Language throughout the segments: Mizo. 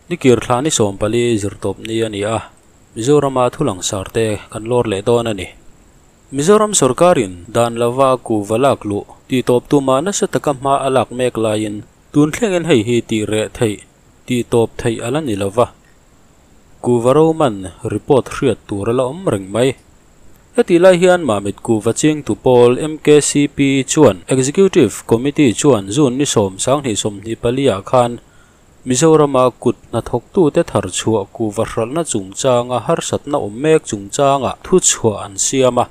Nikir thla ni 14 zirtawp ni a ni a, Mizorama thu langsar te kan lawr leh dawn a ni. Mizoram sorkarin dan lova kuhva lak luh tihtawp tuma nasa taka hma a lak mek laiin tun thlengin hei hi tih reh theih, tihtawp theih a la ni lova. Kuhva ro man report hriat tur a la awm reng mai. Hetih lai hian Mamit kuhva chingtu pawl MKCP chuan Executive Committee chuan June ni 10 2024 ah khan Mizorama kut hnathawktute thar chhuah kuhva hralhna chungchanga harsatna awm mek chungchanga thu chhuah an siam a,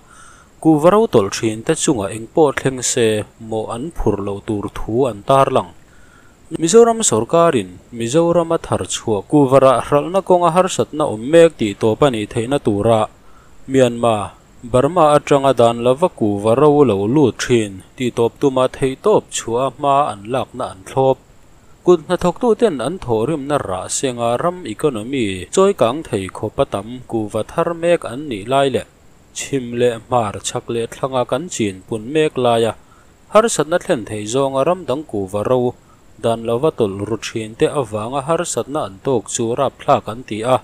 kuhva ro tawlh thin te chungah eng pawh thleng se mawh an phur loh tur thu an tarlang. Mizoram sorkarin Mizorama thar chhuah kuhva rah hralhna kawnga harsatna awm mek tih tawp a nih theihna tura Myanmar, Burma atanga dan lova kuhva ro lo lut thin tih tawp tuma theihtawp chhuah a hma an lakna an thlawp. Kut hnathawktuten an thawhrimna rah senga ram economy chawi kang thei khawp a tam kuhva thar mek an nih lai leh chhim leh hmar chhak leh thlanga kan chin pun mek laia harsatna thlen thei zawnga ram dang kuhva ro dan lova tawlh ru thin te avanga harsatna an tawk chu rapthlak an ti a.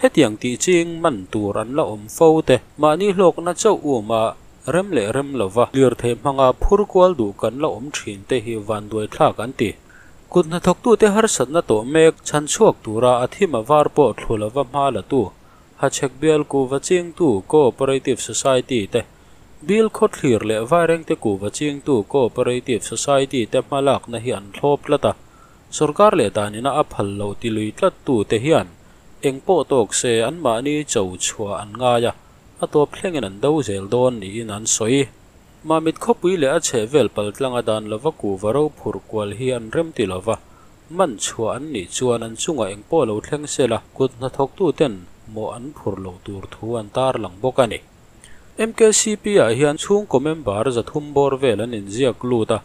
Hetiang tih ching man tur an la awm fo te mahni hlawkna chauh uma rem leh rem lova lirthei hmanga phur kual duh kan la awm thin te hi vanduai thlak an ti. Kut hnathawktute harsatna tawh mek chhan chhuak tura a thim a var pawh thlu lova hma la tu Hachhek bial kuhva chingtu Cooperative Society te, Bill Khawthlir leh Vairengte kuhva chingtu Cooperative Society te hmalakna hi an thlawp tlat a, sorkar leh danina a phal loh ti lui tlat tu te hian eng pawh tawk se anmahni cho chhuah an ngai a, a tawp thlengin an do zel dawn niin an sawi. Mamit khawpui leh a chheh vel paltlanga dan lova kuhva ro phurh kual hi an rem ti lova, man chhuah an nih chuan an chungah eng pawh lo thleng sela kut hnathawktu ten mawh an phurh loh tur thu an tarlang bawk a ni. MKCP ah hian chhungkaw member 300 bawr vel an inziak lut a,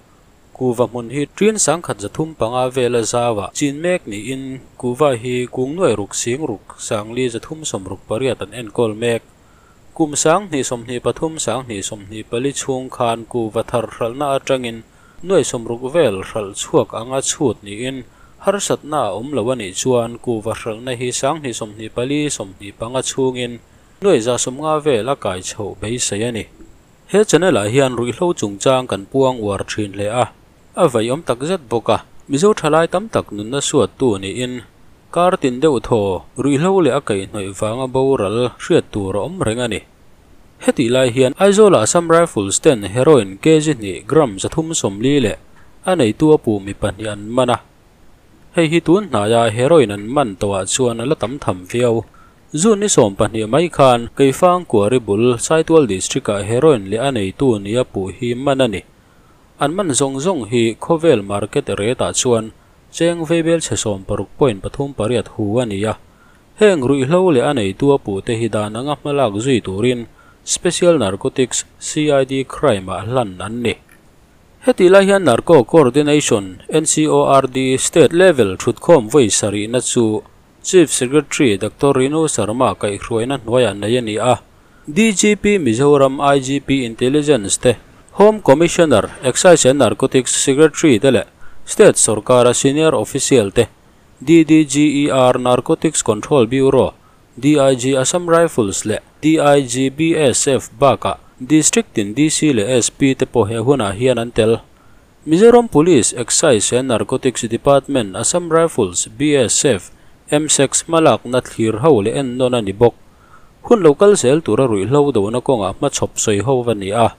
kuhva hmun hi ṭin 1350 vela zau ah chin mek niin kuhva hi kung nuai ruk sing ruk sangli 368 an enkawl mek. Kum 2023 2024 chhung khan kuhva thar hralhna atangin nuai 60 vel hralh chhuak anga chhut niin harsatna a awm lo a nih chuan kuhva hralhna hi 2024 25 chhungin nuai 150 vel a kai chhoh beisei a ni. He channel ah hian ruihhlo chungchang kan puang uar thin hle a, a vei awm tak zet bawk a, Mizo thalai tam tak nunna suattu niin kar tin deuh thaw ruihhlo leh a kaihhnawih vanga boral hriat tur a awm reng a ni. Hetih lai hian Aizawl ah Assam Rifles ten heroin kg 2 gram 340 leh a neitu a puh mi pahnih an man a. Hei hi tun hnaia heroin an man tawhah chuan a la tam tham viau. June ni 12 mai khan Keifang Kuari bul Saitual District ah heroin leh a neitu nia puh hi man a ni. An man zawng zawng hi khawvel market rate ah chuan cheng veibel chhe 16.38 hu a ni a. Heng ruihhlo leh a neitu a puh te hi dan anga hmalak zui turin Special Narcotics CID Crime ah hlan an ni. Hetih lai hian Narco Coordination, NCORD, State Level thutkhawm vawi sarihna chu Chief Secretary Doctor Rinu Sharma kaihhruaina hnuaiah nei a ni a. DGP Mizoram IGP Intelligence te, Home Commissioner, Excise and Narcotics Secretary te leh State sorkara senior official te, DDGER Narcotics Control Bureau, DIG Assam Rifles leh DIG BSF bakah District tin DC leh SP te pawh he hunah hian an tel. Mizoram Police, Excise and Narcotics Department, Assam Rifles, BSF, MSEC hmalakna thlir ho leh en nawn a ni bawk. Hun lo kal zel tura ruihhlo dona kawngah hmachhawp sawi ho a ni a.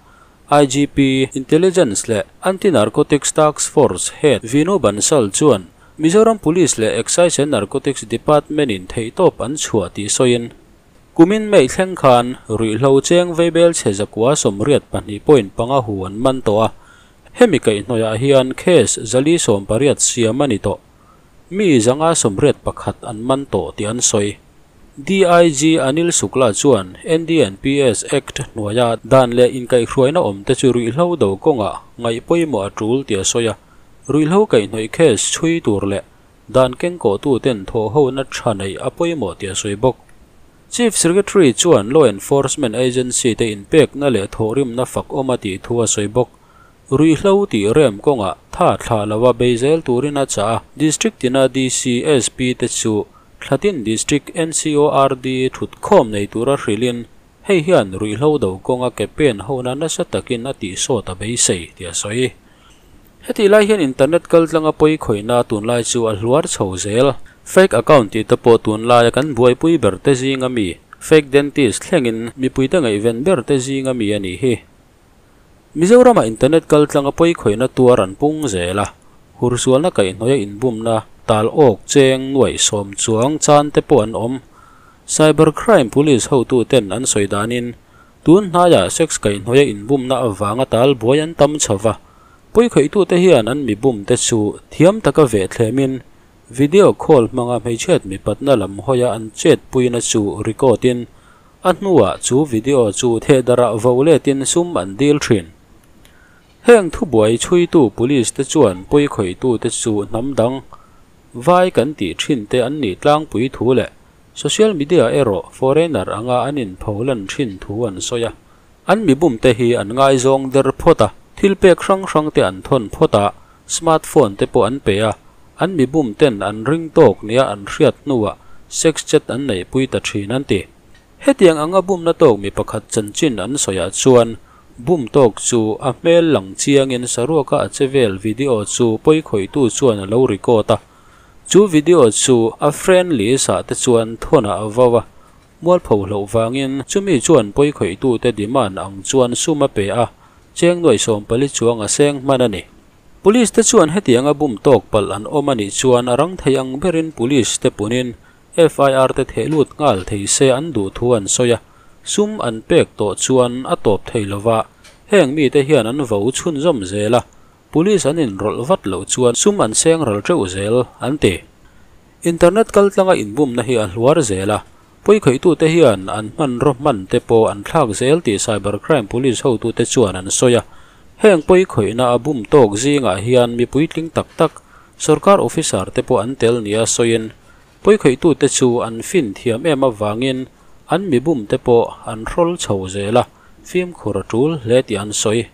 IGP, Intelligence leh Anti-Narcotics Task Force Head Vinu Bansal chuan Mizoram Police leh Excise and Narcotics Department in theihtawp an chhuah tih sawiin kumin May thleng khan ruihhlo cheng veibel chhe 182.5 hu an man tawh a. Hemi kaihhnawihah hian case 480 siam a ni tawh. Mi 581 an man tawh tih an sawi. DIG Anil Shukla chuan NDNPS Act hnuaia dan leh inkaihhruaina awm te chu ruihhlo do kawngah ngaih pawimawh a tul tih a sawi a. Ruihhlo kaihhnawih case chhui tur leh dan kengkawhtu ten thawh hona tha neih a pawimawh tih a sawi bawk. Chief Secretary chuan Law Enforcement Agency te inpekna leh thawhrimna fak awm a tih thu a sawi bawk. Ruihhlo tih rem kawngah tha thlah lova bei zel turin a chah a, District tina DC, SP te chu thlatin District NCORD thutkhawm nei tura hrilhin hei hian ruihhlo do kawnga ke pen hona nasa takin a tihsawt a beisei tih a sawi. Hetih lai hian internet kaltlanga pawi khawihna tunlai chu a hluar chho zel. Fake account tih te pawh tunlaia kan buaipui ber te zinga mi, fake dentist thlengin mipuite ngaihven ber te zinga mi a nih hi. Mizoramah internet kaltlanga pawi khawihna tuar an pung zel a, hursualna kaihhnawia inbumna tal awk cheng nuaih sawm chuang chan te pawh an awm. Cyber crime police hotuten an sawi danin tun hnaiah sex kaihhnawia inbumna avanga tal buai an tam chho va, pawi khawihtute hian an mi bumte chu thiam taka veh thlemin video call hmanga hmeichhiat mipatna lam hawia an chetpuina chu record in a hnuah chu video chu thehdarah vo letin sum an dil thin. Heng thubuai chhuitu police te chuan pawi khawihtute chu hnam dang vai kan tih thin te an nih tlangpui thu leh social media erawh foreigner anga an inpholan thin thu an sawi a. An mi bumte hi an ngaizawng der phawt a, thil pek hrang hrang te an thawn phawt a, smartphone te pawh an pe a, an mi bumten an ring tawk nia an hriat hnuah sex chat an neihpui ta thin an ti. Hetiang anga bumna tawk mi pakhat chanchin an sawiah chuan bum tawk chu a hmel lang chiangin saruaka a che vel video chu pawi khawihtu chuan a lo record a. Chu video chu a friend list ah te chuan thawnah a vau a, mualpho hloh vangin chumi chuan pawi khawihtute demand ang chuan sum a pe a, cheng nuaih 14 chuang a seng hman a ni. Police te chuan hetianga bum tawk palh an awm a nih chuan a rang thei ang berin police te punin FIR te theh lut nghal thei se an duh thu an sawi a, sum an pek tawh chuan a tawp thei lova, heng mite hian an vo chhunzawm zel a, police an inrawlh vat loh chuan sum an seng ral teuh zel an ti. Internet kaltlanga inbumna hi a hluar zel a, pawi khawih-tute hian an hmanraw hman te pawh an thlak zel tih cyber crime police hotute chuan an sawi a, heng pawi khawihna a bum tawk zingah hian mi puitling tak tak sorkar officer te pawh an tel nia sawiin pawi khawihtute chu an fin thiam em avangin an mi bumte pawh an hrawl chho zel a, fimkhur a tul hle tih an sawi.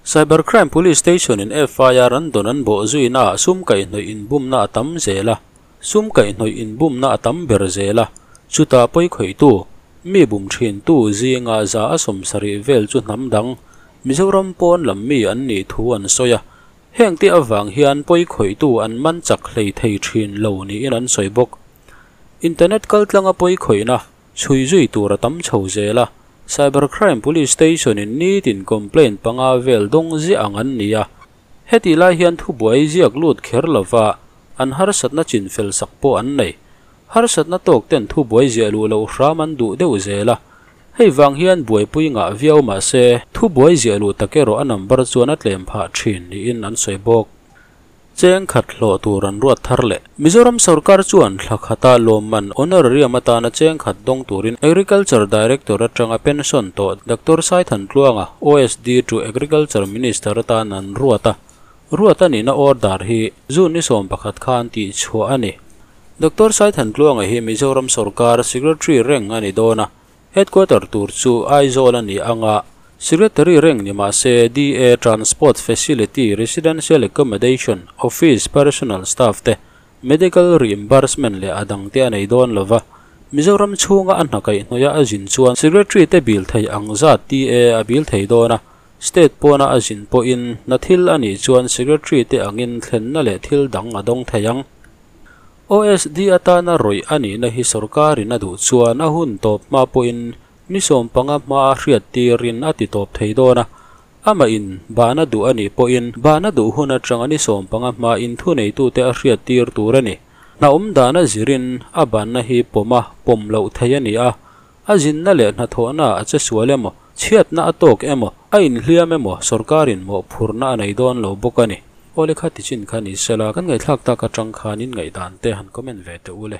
Cyber crime police station in FIR an dawn an bawh zuina ah sum kaihhnawih inbumna a tam zel a, sum kaihhnawih inbumna a tam ber zel a, chutah pawi khawihtu, mi bum thintu zinga za a 70 vel chu hnam dang, Mizoram pawn lam mi an nih thu an sawi a, heng te avang hian pawi khawihtu an man chak hlei thei thin lo niin an sawi bawk. Internet kaltlanga pawi khawihna chhui zui tur a tam chho zel a, cyber crime police station in nitin complaint panga vel dawng ziah ang an ni a, hetih lai hian thubuai ziak lut kher lova an harsatna chin fel sak pawh an nei. Harsatna tawk ten thubuai ziah luh loh hram an duh deuh zel a, hei vang hian buaipui ngah viau mahse thubuai ziah luh tak erawh a number chuan a tlem phah thin niin an sawi bawk. Cheng khat hlawh tur an ruat thar leh. Mizoram sorkar chuan thla khata lawmman honorarium atana cheng khat dawng turin Agriculture Director atanga pension tawh Doctor Saithan Tluanga, OSD to Agriculture Minister atan an ruat a. Ruat a nihna order hi June ni 11 khan tih chhuah a ni. Doctor Saithan Tluanga hi Mizoram sorkar Secretary reng a ni dawn a, headquarter tur chu Aizawl a ni anga, Secretary reng ni mahse DA Transport Facility, Residential Accommodation, Office Personal Staff te, Medical Reimbursement leh a dang te a nei dawn lova, Mizoram chhunga a hna kaihhnawih a zin chuan Secretary te bil thei ang zat TA a bil thei dawn a, State pawna a zin pawhin hna thil a nih chuan Secretary te angin thlenna leh thil dang a dawng thei ang. OSD atana rawih a nihna hi sorkarin a duh chuan a hun tawp hma pawhin ni 15 hma a hriat tirin a ti tawp thei dawn a, amah in bana duh a nih pawhin bana duh hun atanga ni 15 hma in thu neitute a hriat tir tur a ni. Hna awm dana zirin a banna hi pawma pawm loh thei a ni a, a zinna leh hna thawhna a che sual emaw, chhiatna a tawk emaw, a inhliam emaw sorkarin mawh phurna a nei dawn lo bawk a ni. Awle kha tichin kha ni sela kan ngaihthlak tak atang khan in ngaihdan te han comment ve teh u le.